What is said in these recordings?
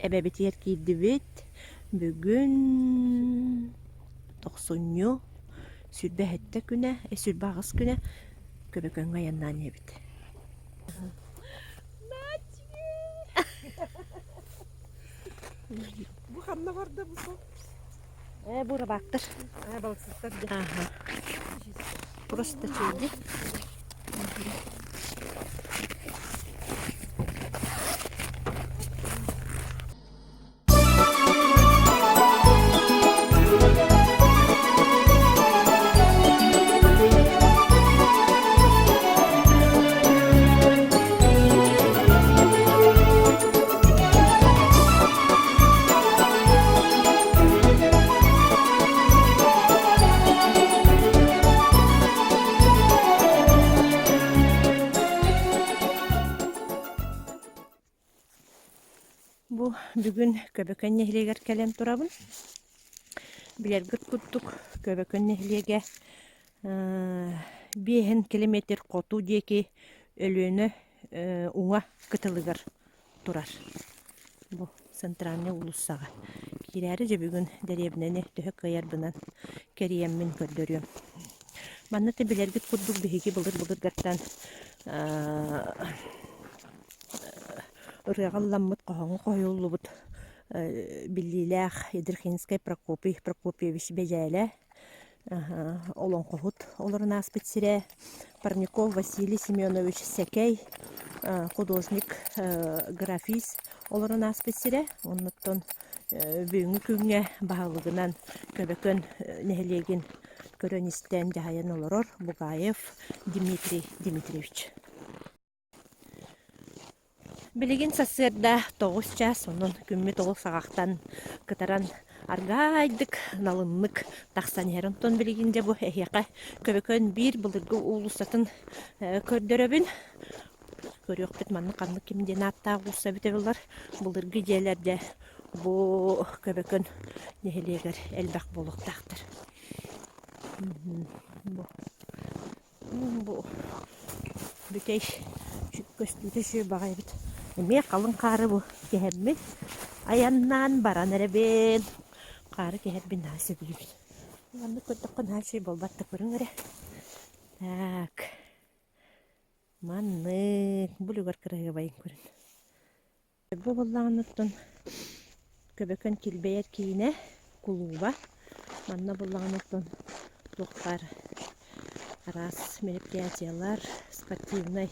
Эбэбитигэр киирдибит. Бүгүн тохсунньу 27 күнэ, 28 күнэ Көбөкөҥҥө айаннаан иһэбит. Бу ханна барда бу сол? Ээ, бу рыбактар. Ээ, балыксыттар дьэ. Ага. Просто чуди. Бу бүгүн Көбөкөн нэһилиэгэр кэлэн турабын. Билэргит курдук, Көбөкөн нэһилиэгэ биэһин километр хоту диэки Өлүөнэ уҥа кытылыгар турар. Бу центральнай уулуссаҕа киирээри дьэ бүгүн дэриэбинэни төһө кыайарбынан кэрийэммин көрдөрүөм. Манна да билэргит курдук биһиги былыр-былыргаттан ырыаҕа ылламмыт, хоһооҥҥо хоһуйуллубут биллиилээх Ядрихинскай Прокопий Прокопьевич Бэдьээлэ олоҥхоһут олорон ааспыт сирэ Парников Василий Семенович Сэкэй художник графист олорон ааспыт сирэ оннуттан бүгүҥҥү күҥҥэ баһылыгынан Көбөкөн нэһилиэгин көрөн-истэн дьаһайан олорор Бугаев Дмитрий Дмитриевич. Билигин сарсыарда 9 чаас, онон күммүт ол саҕахтан кытаран аргаайдык, налыннык тахсан иһэр. Онтон билигин дьэ бу эһиэхэ Көбөкөн биир былыргы уулуссатын көрдөрөбүн. Көрүөхпүт манна ханнык ким диэн ааттаах уулусса эбитэ буоллар. Былыргы дьиэлэр дьэ бу Көбөкөн нэһилиэгэр элбэх буолуохтаахтар. Бу Бу бүтэй көстүүтэ үчүгэй баҕайы эбит. Эмиэ халыҥ хаары бу кэһэммин айаннаан баран эрэбин. Хаары кэһэрбин наһаа сөбүлүүбүн. Маннык көрдөххө наһаа үчүгэй буолбат да көрүҥ эрэ. Так, маннык бу үлүгэр кыраһыабайын көрүн. Бу буоллаҕына Көбөкөн килбэйэр киинэ, кулууба. Манна буоллаҕына туох баар араас мероприятиелар, спортивнай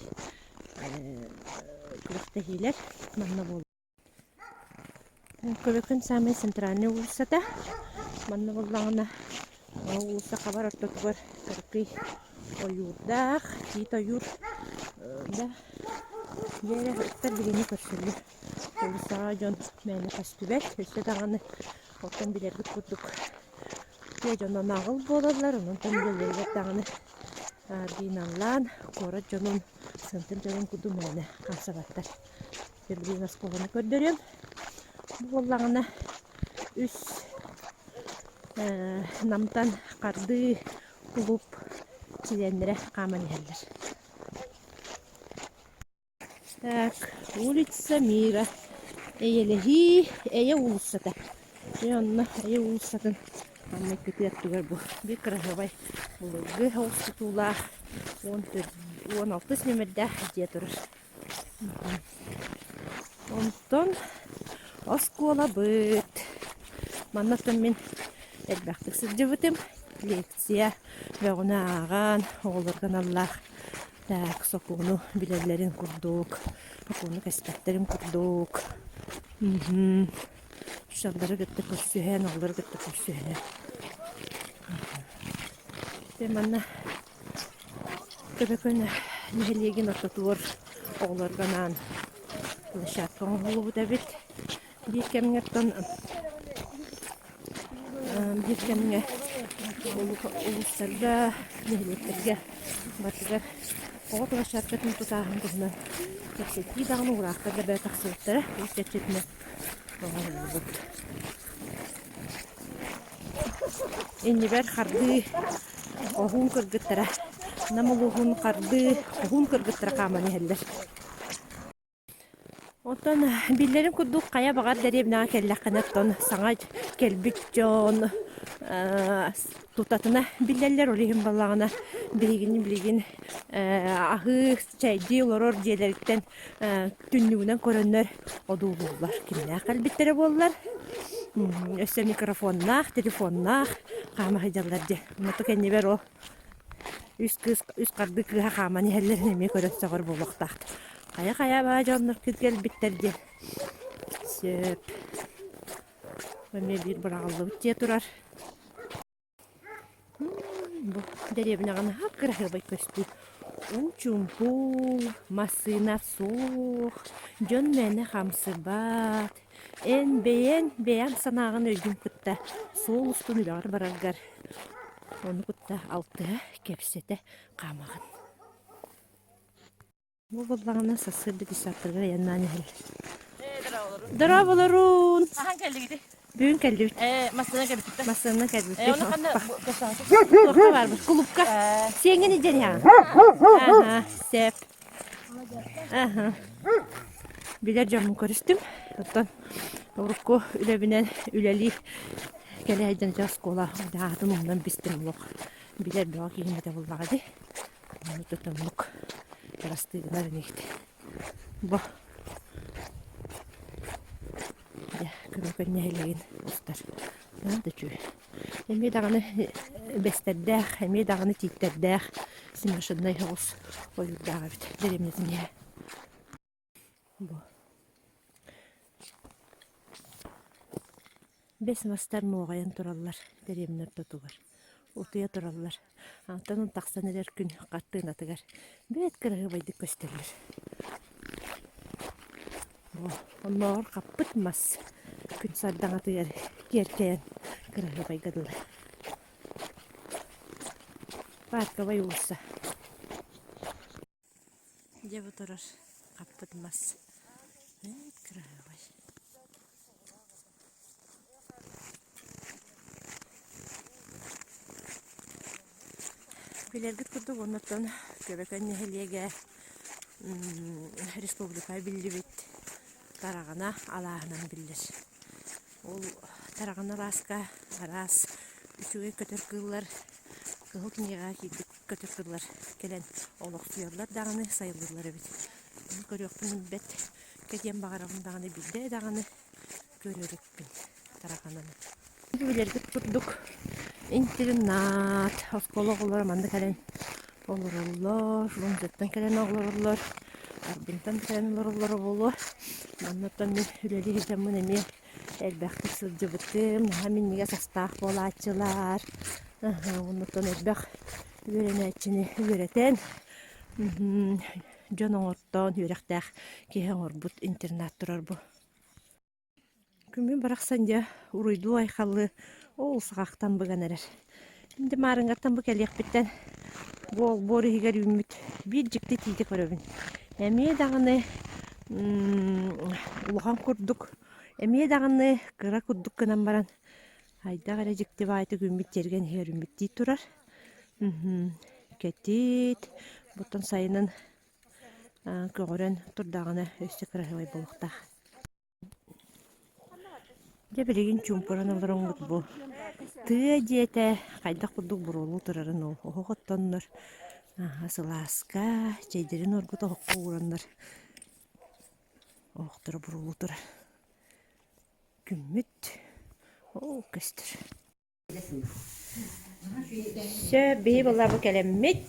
күрэхтэһиилэр манна буолаллар. Көбөкөн саамай центральнай уулуссата. Манна буоллаҕына уулусса хабар ортотугар кыракый ойуурдаах, тиит ойуур да Дьиэлэр ыттар билиҥҥи көрсөллөр. Уулуссаҕа дьон мээнэ көстүбэт, өссө даҕаны оттон билэрбит курдук тыа дьоно наҕыл буолаллар, онон үлэлэригэр даҕаны бииналлаан куорат дьонун, центр дьонун курдук мээнэ хамсабаттар. Билигин оскуоланы көрдөрүөм. Бу буоллаҕына үс Намтан хардыы кулууп чилиэннэрэ хааман иһэллэр. Так, улица Мира. Эйэлэһии, Эйэ уулуссата. Дьэ онно Эйэ уулуссатын манна кытыы аттыгар бу биир кыраһыабай былыргы оҕус тутуулаах 16 нүөмэрдээх дьиэ турар. Онтон оскуолабыт. Маннаттан мин элбэхтик сылдьыбытым. Лекция бөҕөнү ааҕан, оҕолорго аналлаах так сокуону билэллэрин курдук, сокуону кэспэттэрин курдук. Учууталлары кытта көрсүһэн, оҕолору кытта көрсүһэн. Дьэ манна Көбөкөн нэһилиэгин ортотугар оҕолорго анаан площадка оҥоһуллубут эбит. Биир кэмҥэ оттон биир кэмҥэ улуустарга, нэһилиэктэргэ барытыгар оҕо площадкатын тутааһын туһунан кэпсэтии даҕаны уураахтар да бэрт тахсыбыттара. Ол чэрчитинэн оҥоһуллубут. Иннибэр хардыы хоһуун кыргыттара, Нам улууһун хардыы хоһуун кыргыттара хааман иһэллэр. Оттон биллэрин курдук хайа баҕар дэриэбинэҕэ кэллэххинэ оттон саҥа кэлбит дьон тутатына биллэллэр, ол иһин буоллаҕына биһигини билигин аһыы чэйдии олорор дьиэлэриттэн түннүгүнэн көрөннөр одуулууллар. Кимнээх кэлбиттэрэ буоллар, өссө микрофоннаах, телефоннаах хаама сылдьаллар дьэ. Онто кэннибэр ол Үс кыыс үс хардыы кыыһа хааман иһэллэрин эмиэ көрөн сөҕөр буолуохтаахтар. Хайа-хайа баа дьоннор кэлбиттэр диэн. Сөп. Эмиэ биир быраҕыллыбыт дьиэ турар. Бу дэриэбинэҕэ наһаа кыраһыабай көстүү. Уу чуумпу, массыына суох, дьон мээнэ хамсыбат. Эн бэйэҥ бэйэҥ санааҕын өйгүн кытта суол устун үлэҕэр бараргар ону кытта алтыһа, кэпсэтэ хаамаҕын. Бу буоллаҕына сарсыарда десяттарга айаннаан иһэллэр. Дорооболорун! Хаһан кэллигити? Бүгүн кэллибит. Массыына кэлбиттэр. Массыына кэлбит. Оны ханна Туохха барбыт? Кулупка. Сиэҥҥин илдьэн иһэҕин? Аха, сөп. Аха. Билэр дьоммун көрүстүм. Оттон урукку үлэбинэн үлэлии кэлэ сылдьан дьэ оскуола аатын умнан бистим олох. Билэр бөҕө киһим этэ буоллаҕа дии. Ону тутуммук ырастыыгынар инигит. Бу дьэ Көмөкөн нэһилиэгин устар. Наада үчүгэй. Эмиэ даҕаны бэстэрдээх, эмиэ даҕаны тииттэрдээх смешаннай соҕус ойуурдаах эбит дэриэбинэтин иһэ. Бу бэс мастар муоҕайан тураллар дэриэбинэ ортотугар. Утуйа тураллар. Антон тахсан эрэр күн хартыынатыгар бэрт кыраһыабайдык көстөллөр. Бу оннооҕор хаппыт мас күн сардаҥатыгар киэркэйэн кыраһыабайга дылы. Парковай уулусса. Дьэ бу турар хаппыт мас. Бэрт кыраһыабай. Билэргит курдук оннуттан Көбөкөн нэһилиэгэ республика биллибит Тараҕана алааһынан биллэр. Ол Тараҕана алааска араас үчүгэй көтөр кыыллар Кыһыл кинигэҕэ киирбит көтөр кыыллар кэлэн олохсуйаллар даҕаны сайылыыллар эбит. Ону көрүөхпүн бэрт кэтиэн баҕарабын даҕаны биирдэ даҕаны көрө иликпин Тараҕананы. Билэргит курдук интернат оскуола оҕолоро манна кэлэн олороллор, Фрунзеттан кэлэн олороллор, Арбынтан кэлэн олороллоро буолуо. Маннаттан мин үлэлии сылдьаммын эмиэ элбэхтик сылдьыбытым, наһаа минньигэс астаах буолааччылар. Оннуттан элбэх үөрэнээччини үөрэтэн, дьон оҥортоон үөрэхтээх киһи оҥорбут интернат турар бу. Күммүн барахсан дьэ уруйдуу-айхаллыы ол саҕахтан быган эрэр. Инде маарыҥҥаттан бу кэлиэхпиттэн бу олбуор иһигэр үүммүт биир дьикти тиити көрөбүн. Эмиэ даҕаны улахан курдук, эмиэ даҕаны кыра курдук гынан баран хайдах эрэ дьикти баайытык үүммүт тиэргэн иһигэр үүммүттии турар. Кэтит, буттан сайынын көҕөрөн турдаҕына өссө кыраһыабай буолуохтаах. Дьэ билигин чуумпуран олороҥҥут бу тыа дьиэтэ хайдах курдук буруолуу турарын ол оһох оттоннор сылааска чэйдэрин оргута оһоххо уураннар оһохторо буруолуу турар күммүт ол көстөр Сөп, биһи буолла бу кэлэммит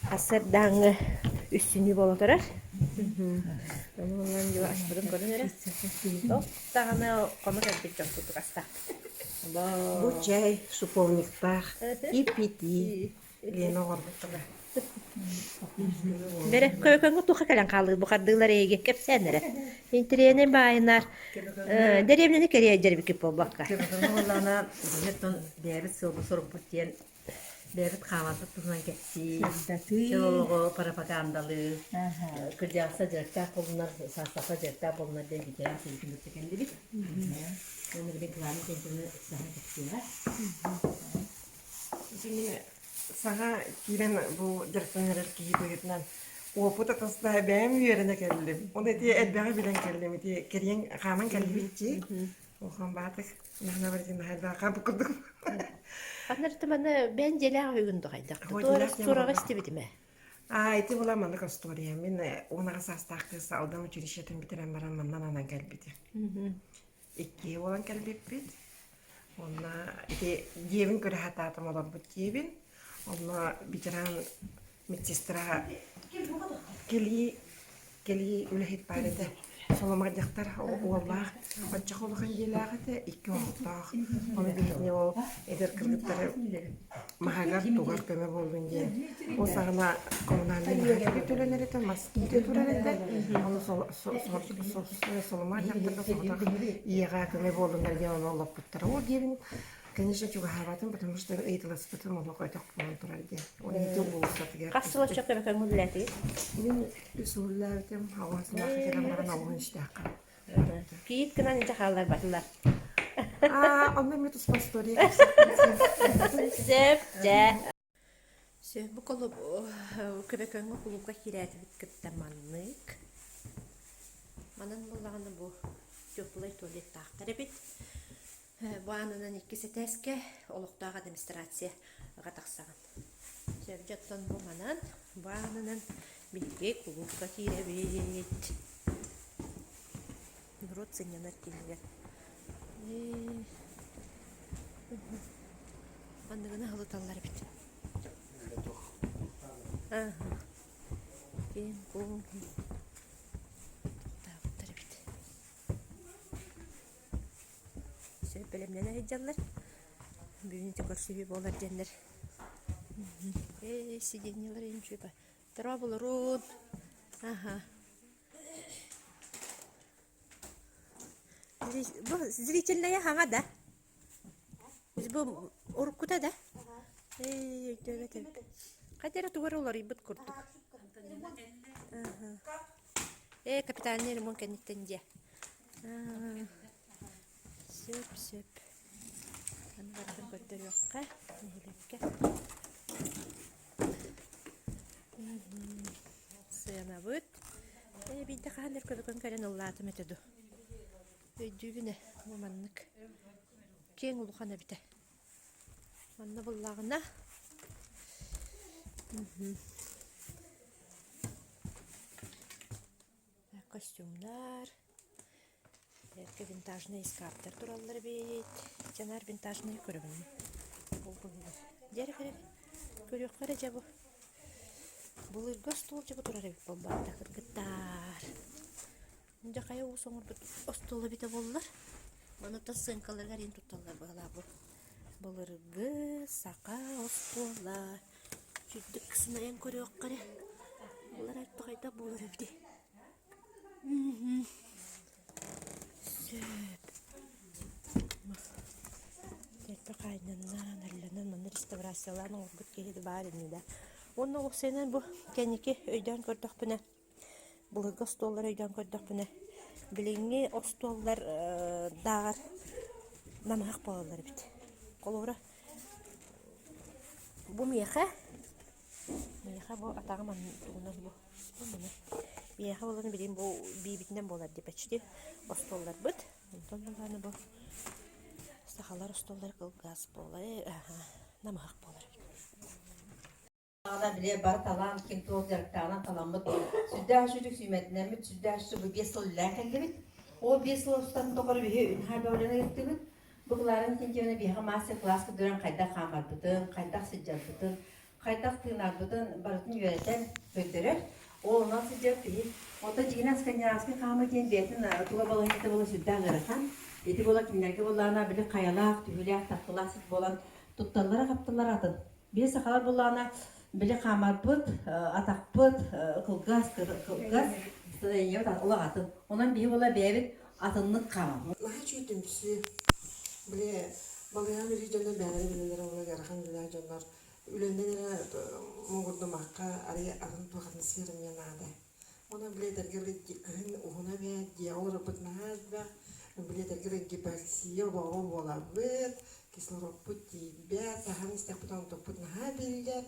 сарсыардааҥҥы үссүнүү буола турар. Ону ылан дьуо аспытын көрөн эрэ. Туох даҕаны хоно кэлбит дьон курдук астаахпыт. Бу чэй шиповниктаах ип-итии Лена оҥорбуттара. Бэрэ, көкөҥҥө туха кэлэн хаалыы бу хардыылар эйиги кэпсээн эрэ. Интириэни баайынар дэриэбинэни кэрийэ дьэрбиккит буолбакка. Көкөҥҥө буоллаҕына, биһиги бэйэбит сыалбыт-сорукпут диэн бэйэбит хаамарбыт туһунан кэпсии, чөл олоҕу пропагандалыы, кырдьаҕаста дьарыктаах буолунар, саастаахха дьарыктаах буолунар диэн ветеран союзун кытта кэллибит. Уонна билигин главный тентаны саҥа кэпсиэҕэ. Ити мин саҥа киирэн бу дьарыктанар эрэр киһи быһыытынан. Уопут атастаһа бэйэм үөрэнэ кэллим. Оны ити элбэҕи билэн кэллим. Ити кэриэн хааман кэлбит дии. Улахан баатык. Наһана барытын наһаа хаампыт курдук. Аннарыта манна бэйэн дьиэлээх үһүгүн да хайдах Дьиэлээх сураҕа истибитим ээ. Аа, ити була маннык остуоруйа. Мин 18 саастаах кыыс Алдан училищетын бүтэрэн баран манна ананан кэлбитим. Иккиэ буолан кэлбиппит. Уонна ити дьиэбин көрө сатаатым олорбут дьиэбин. Онно ветеран медсестра кэлии кэлии үлэһит баар этэ. Соломор дьахтар уоллаах оччох улахан дьиэлээх этэ, икки оҕолоох. Ону биһигини ол эдэр кыргыттары маһыгар тугар көмө буоллун диэн. Ол саҕана коммунальнай маһа төлөнөр этэ, мас киирэ турар этэ. Ону соломор дьахтарга соҕотох ийэҕэ көмө буоллуннар диэн ону олоппуттара. Ол диэбин Конечно, чугаһаабатым, потому что ыйыталаспытым олох өтөх буолан турар диэн. Ол ити уулуссатыгар. Хас сыл оччо көмөлөһүлээтигит? Мин үс сыллаабытым, оҕо сылаахха кэлэн баран оҕуһун истээххэ. Кийиит гынан инчэ хаалларбатылар. Аа, онно эмиэ туспа история Сөп, дьэ. Сөп, бу колуб Көбөкөҥҥө кулуупка киирээтибит кытта маннык. Манан буоллаҕына бу теплай туалеттаахтар эбит. Бу аанынан иккис этээскэ олохтоох администрация ыга тахсаҕын. Сөп, дьэ оттон бу манан, бу аанынан биһиги кулуупка киирэбит. Норуот сынньанар киинигэр. Манныгына аһылыталлар эбит. Киэҥ-куоҥ тохтообуттар эбит. Сөп бэлэмнэнэ сылдьаллар. Бүгүн ити көрсүһүү буолар диэннэр. Ээ, сиденьелэр инчүпа. Торооболорун. Аха. Бу зрительная хаҥа да? Бу уруккута да? Ээ, өйдөөбөт эбит. Хайда эрэ тугу эрэ уларыйбыт курдук. Ээ, капитальный ремонт кэнниттэн дьиэ. Сөп, сөп. Аны барытын көрдөрүөххэ, нэһилиэккэ. Сыанабыт. Ээ, биирдэ хаһан эрэ көбөкөн кэлэн ыллаатым этэ дуу. Өйдүүбүн ээ, бу маннык. Киэҥ улахан эбитэ. Манна буллаҕына Костюмнар, эргэ винтажнай ыскааптар тураллар эбит. Дьэ наар винтажнай көрөбүн. Ол быһыылаах. Дьэ эрэ көрөбүн. Көрүөххэ эрэ дьэ бу. Былыргы остуол дьэ бу турар эбит буолбаата кыргыттаар. Дьэ хайа уус оҥорбут остуол эбитэ буоллар. Маны тас сыаҥкаларыгар иһин тутталлар быһыылаах бу. Былыргы саха остуола. Үрдүк сынайан көрүөххэ эрэ. Булар эрдэ хайдах буолар эбитий? Сөп. Элбэх хаайданан, алланан, манна реставрациялаан оҥорбут киһи да баар ини да. Уонна уопсайынан бу кэнники өйдөөн көрдөхпүнэ, былыргы остуоллары өйдөөн көрдөхпүнэ, билиҥҥи остуоллар дааҕар намыһах буолаллар эбит. Холобура, Бу миэхэ, миэхэ бу атаҕым тугунан бу миэхэ буолан билигин бу биибитинэн буолар дии почти остуолларбыт. Онтон булааны бу сахалар остуоллара кылгас буолар, намыһах буолар эбит. Били бары талаан ким туох дьарыктааҕынан таламмыт сүрдээх үчүгэй сүүмэрдэнэммит сүрдээх үчүгэй бу биэс сыл үлэлээн кэллибит. Ол биэс сыл устатын тухары биһи наһаа бөҕөлөнө ыыттыбыт. Бу Клара Иннокентьевна биһиэхэ мастер-класс көрдөрөн хайдах хаамарбытын, хайдах сылдьарбытын, хайдах тыынарбытын барытын үөрэтэн көрдөрөр. Ол онон сылдьар киһи. Оттон дьиҥинэн скандинавскай хаамыы диэн бэйэтин тула балаһыанньата буола сүрдээх ыарахан. Ити буола кинилэргэ буоллаҕына били хайалаах, түһүүлээх, тахталаах сир буолан тутталлара-хапталлара атын. Биир сахалар буоллаҕына, били хаамарбыт, атахпыт кылгас, кылгас, олох атын. Онон биһи буола бэйэбит атыннык хаамабыт. Наһаа үчүгэй түмсүү. Били балыыһа үлэлиир дьоннор бэйэлэрэ билэллэрэ уонна ыарахан үлэлээх дьоннор үлэннэн эрэ муҥурдумахха арыый атын туох атын сиэр эмиэ наада. Онон били этэргэ кыһын уһуна эбээт, дьиэҕэ олорорбут наһаа элбэх. Били этэргэ гипоксия олоҕо буолабыт, кислородпут тиийбэт, саһан истэхпит онтукпут наһаа биллэр.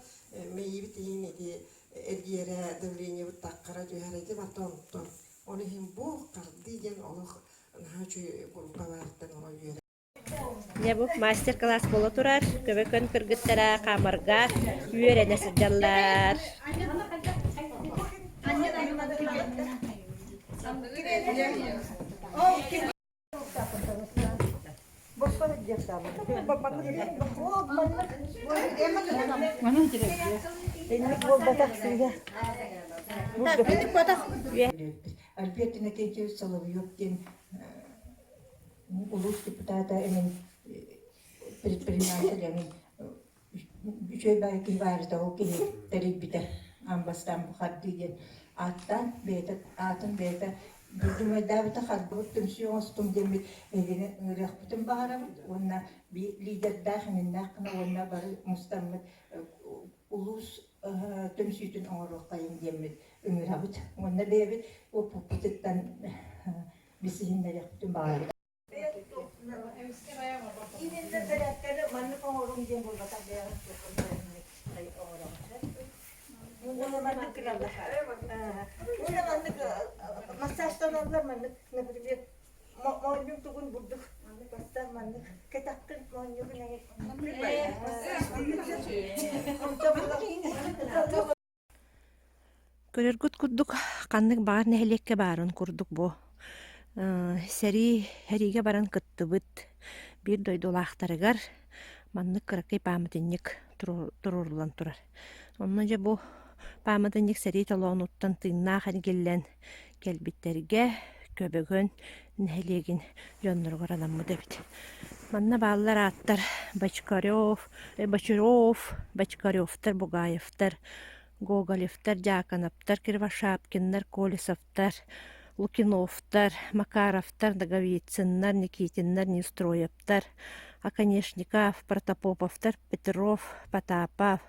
Мэйиибит иһин ити Эргиэрэ давлениебыт таххара түһэр ити барыта онтон. Ол иһин бу хардыы диэн олох наһаа үчүгэй группа баарыттан олох үөрэ Дьэ бу мастер-класс буола турар. Көбөкөн кыргыттара хаамарга үөрэнэ сылдьаллар. Альберт Иннокентьевич Соловьев диэн улуус депутата эмин предприниматель эмин үчүгэй баайы киһи баарыта ол киһи тэрийбитэ аан бастаан бу хардыы диэн ааттаан бэйэтэ аатын бэйэтэ дурдумайдаабыта хардыбыт түмсүү оҥостуҥ диэммит эһигини ыҥырыахпытын баҕарабыт уонна лидердээх иҥиннээх гына уонна бары мустаммыт улуус түмсүүтүн оҥоруоххайын диэммит ыҥырабыт уонна бэйэбит уоппуппутуттан билсиһиннэриэхпитин баҕарабыт. Именно бэрээккэни маннык оҥоруҥ диэн буолбатах бэйэҕин оҥороҕун. Уонна маннык гыналлар. Уонна маннык массажтаналлар маннык, например, моонньуҥ тугун бурдук бастаан маннык кэтэххин моонньугун эҥин. Көрөргүт курдук, ханнык баҕар нэһилиэккэ баарын курдук бу сэрии сэриигэ баран кыттыбыт биир дойдулаахтарыгар маннык кыракый пааматынньык туруоруллан турар. Онно дьэ бу пааматынньык сэрии толоонуттан тыыннаах эргиллэн кэлбиттэргэ Көбөгөн нэһилиэгин дьонноругар анаммыт эбит. Манна бааллар ааттар Бочкарев, Бочаров, Бочкаревтар, Бугаевтар, Гоголевтар, Дьааканаптар, Кривошапкиннар, Колесовтар, Лукиновтар, Макаровтар, Ноговицыннар, Никитиннар, Неустроевтар, Оконешников, Протопоповтар, Петров, Потапов,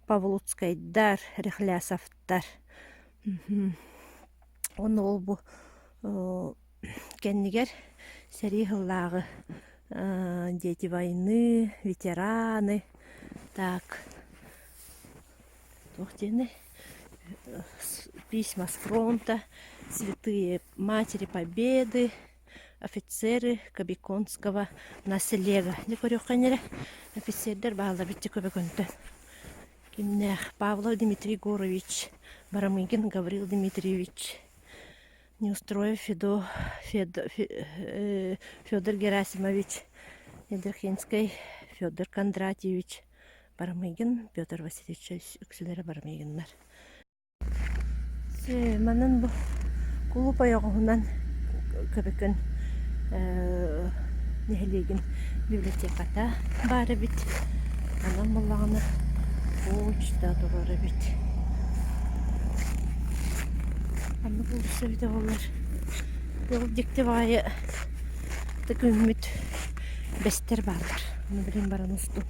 Павлуцкайдар, Рехлясовтар. Уонна ол бу кэннигэр сэрии сыллааҕы дети войны, ветераны, так Туох диэний письма с фронта, святые матери Победы, офицеры Кобяконского наслега. Дьэ көрүөххэ эрэ офицердэр бааллар битти Көбөкөнтөн. Кимнээх Павлов Дмитрий Егорович, Барамыгин Гаврил Дмитриевич, Неустроев Федо, Федор, Федор Герасимович, Едрохинскай Федор Кондратьевич, Барамыгин Петр Васильевич үксүлэрэ Барамыгиннар. Манан бу кулууп ойоҕоһунан Көбөкөн нэһилиэгин библиотеката баар эбит. Онон буоллаҕына почта турар эбит. Ханнык уулусса эбитэ буоллар. Ол дьикти баҕайы күммүт бэстэр бааллар. Ону билин баран устум.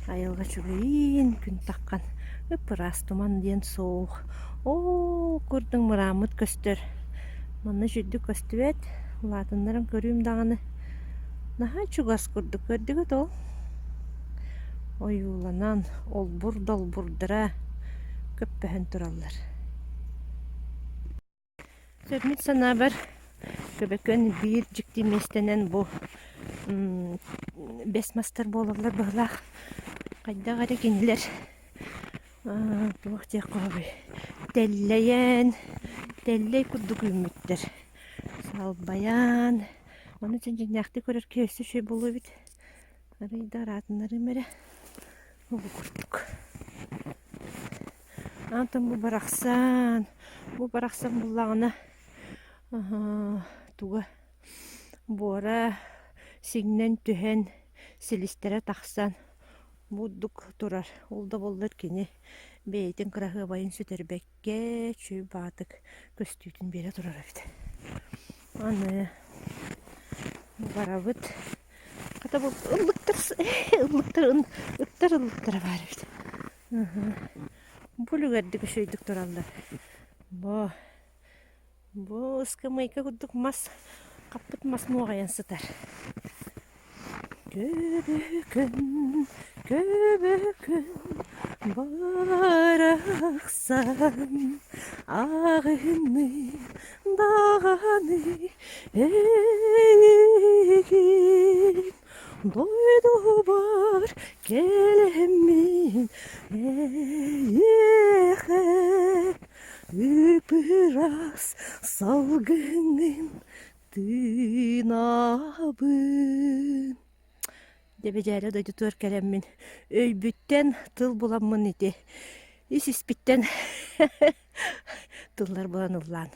Айылҕа үчүгэйин күн таххан ып-ыраас туман диэн суох. Оо, курдук мырааммыт көстөр. Манна үчүгдүк көстүбэт. Улаатыннаран көрүүм даҕаны. Наһаа чугас курдук көрдүгүт ол. Ойууланан олбур долбурдара көппөһөн тураллар. Мин санаабар, Көбөкөн биир дьикти миэстэнэн бу бэс мастар буолаллар быһыылаах. Хайдах эрэ кинилэр туох диэх хоһобуй тэллэйэн, тэллэй курдук үүммүттэр. Салбайан, ону дьэ дьиҥнээхтик көрөр киһи өссө үчүгэй буолуо эбит. Арыый да ыраатыннарыым эрэ. Ол курдук. Антон бу барахсан, бу барахсан буллаҕына туга буора сиҥнэн түһэн, силистэрэ тахсан бурдук турар. Ол да буоллар кини бэйэтин кыраһыабайын сүтэрбэккэ, чүй баатык көстүүтүн биэрэ турар эбит. Аны барабыт. Хата бу ыллыктар ыллыктар ыттар ыллыктара баар эбит. Бу үлүгэрдик үчүгэйдик тураллар. Бу бу ыскамыайка курдук мас хаппыт мас нуоҕайан сытар. Көбөкөн, көбөкөн, Барахсан аҕынны даҕаны эйигин дойдубар кэлэммин эйиэхэ ып-ыраас салгыҥҥын тыынабын. Дэбидьээлэ дойдутугар кэлэммин өйбүттэн тыл буламмын ити ис-испиттэн тыллар булан ыллаан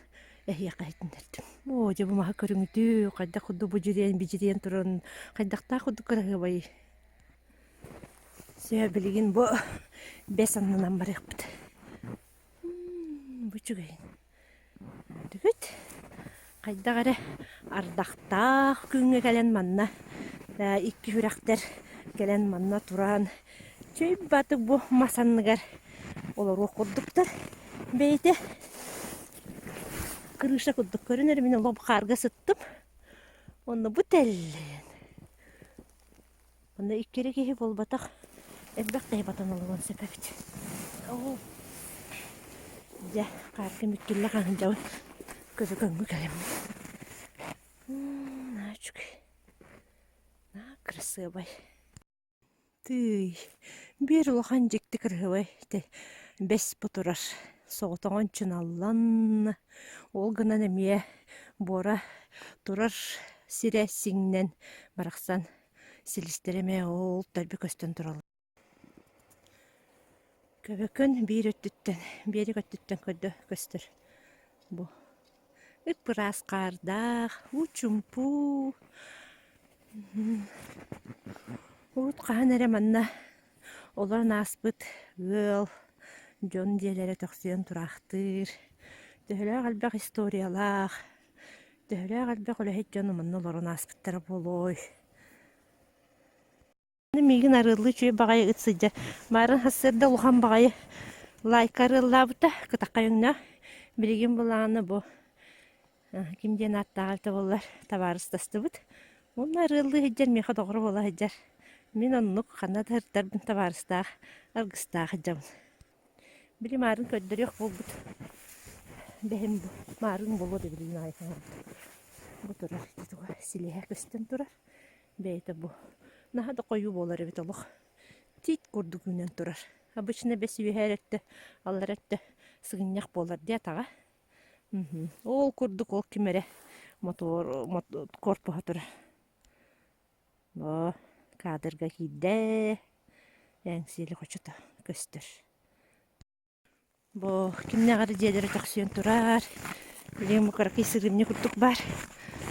эһиэхэ иһитиннэрдим. Оо, дьэ бу маһы көрүҥүтүү, хайдах курдук будьуруйан бидьириэн туран, хайдахтаах курдук кыраһыабай. Сөп, билигин бу бэс аннынан барыахпыт. Бу үчүгэйин. Түгүт хайдах эрэ ардахтаах күҥҥэ кэлэн манна икки үрэхтэр кэлэн манна туран чэй батык бу мас анныгар олоруох курдуктар. Бэйэтэ крыша курдук көрүнэр мин олох хаарга сыттым. Онно бу тэллэйэн Онно икки эрэ киһи буолбатах, элбэх киһи батан олоруон сөп эбит. Дьэ, хаарга мүттүллэ хаһындьабын көтө көҥҥү кэлэммин. Наһаа үчүгэй. Наһаа кырасыабай. Тыый, биир улахан дьикти кырыһыбай бэс бу турар. Соҕотоҕун чыналлан, ол гынан эмиэ буора турар сирэ сиҥнэн барахсан Силистэрэ эмиэ ол дэлби көстөн тураллар. Көбөкөн биир өттүттэн, биэрик өттүттэн көрдө көстөр. Бу ып-ыраас хаардаах, уу чумпу. Урут хаһан эрэ манна олорон ааспыт ыал, дьон дьиэлэрэ төхсүйэн тураахтыыр. Төһөлөөх элбэх историялаах, Төһөлөөх элбэх үлэһит дьон манна олорон ааспыттара буолуой? Миигин арыаллыы үчүгэй баҕайы ыт сылдьар. Маарын сарсыарда улахан баҕайы лайка арыаллаабыта, кытаххай өҥнөөх. Билигин былаана бу ким диэн ааттааҕа эбитэ буоллар, табаарыстастыбыт. Уонна арыаллыы сылдьар миэхэ доҕоро буола сылдьар. Мин оннук ханна да сырыттарбын табаарыстаах, аргыстаах сылдьабын. Били маарын көрдөрүөх буолбут бэһим бу маарын буолуо да билигин аҕай хаҥарбыт. Бу турар ити туга силиһэ көстөн турар. Бэйэтэ бу наһаа да хойуу буолар эбит олох. Тиит курдук үүнэн турар. Обычно бэс үөһээ өттө, аллар өттө сыгынньах буолар дии атаҕа. Ол курдук ол ким эрэ мотуор корпуһа турар. Оо, кадрга киирдэ, Эҥсиэли хочото көстөр. Бу кимнээх эрэ дьиэлэрэ төхсүйэн турар. Билигин бу кыракый сырыымньы курдук баар.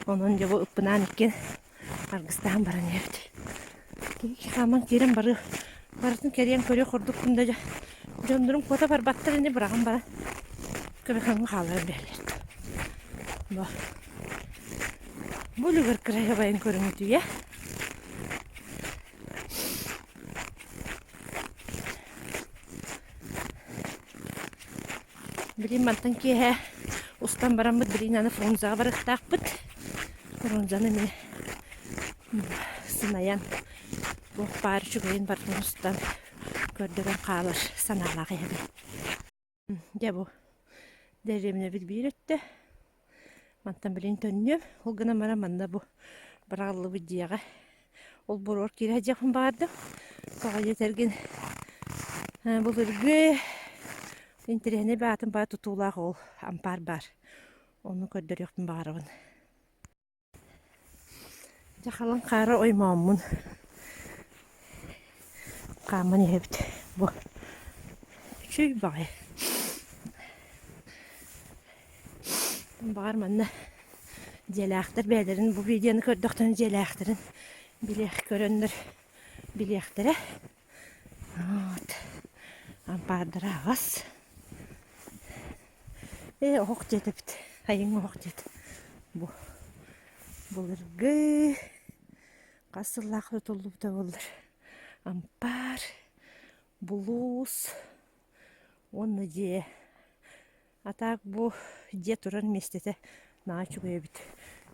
Онон дьэ бу ыппынаан иккиэн аргыстаһан баран иһэбит. Киһи хааман киирэн бары барытын кэрийэн көрүөх курдукпун да дьэ дьоннорум куота барбаттар ини быраҕан баран көбөкөҥҥө хаалларан биэрэллэр. Бу Бу үлүгэр кыраһыабайын көрүҥүтүйэ. Билин мантан киэһэ устан бараммыт билин аны Фрунзаҕа барыахтаахпыт. Фрунзаны эмиэ сынайан туох баар үчүгэйин барытын устан көрдөрөн хаалар санаалаах иһэбин. Дьэ бу дэриэбинэбит биир өттө. Мантан билигин төннүөм. Ол гынан баран манна бу быраҕыллыбыт дьиэҕэ ол буруор киирэ сылдьыахпын баҕардым. Тоҕо диэтэргин былыргы интэриэһинэй баатын баа тутуулаах ол ампаар баар. Ону көрдөрүөхпүн баҕарабын. Дьэ халыҥ хаары оймооммун хааман иһэбит бу үчүгэй баҕайы баҕар манна дьиэлээхтэр бэйэлэрин бу видеоны көрдөхтөрүнэ дьиэлээхтэрин билиэх көрөннөр билиэхтэрэ вот ампаардара аҕас Ээ, оһох дьиэтэ эбит. Айыҥ оһох дьиэтэ. Бу былыргы хас сыллаах тутуллубута буоллар. Ампаар, булуус уонна дьиэ. А так бу дьиэ турар миэстэтэ наһаа үчүгэй эбит.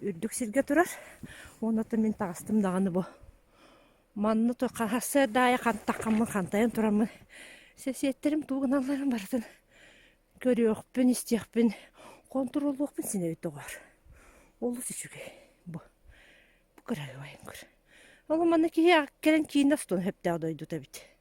Үрдүк сиргэ турар. Уонна оттон мин таҕыстым даҕаны бу. Манна сарсыарда аайы хантаххаммын хантайан тураммын. Сэсиэттэрим тугу гыналларын барытын көрүөхпүн, истиэхпин, хонтуруоллуохпун син эбит доҕоор. Олус үчүгэй бу. Бу кырасыабайын көр. Ол манна киһи кэлэн киинэ устун сөптөөх дойдута эбит.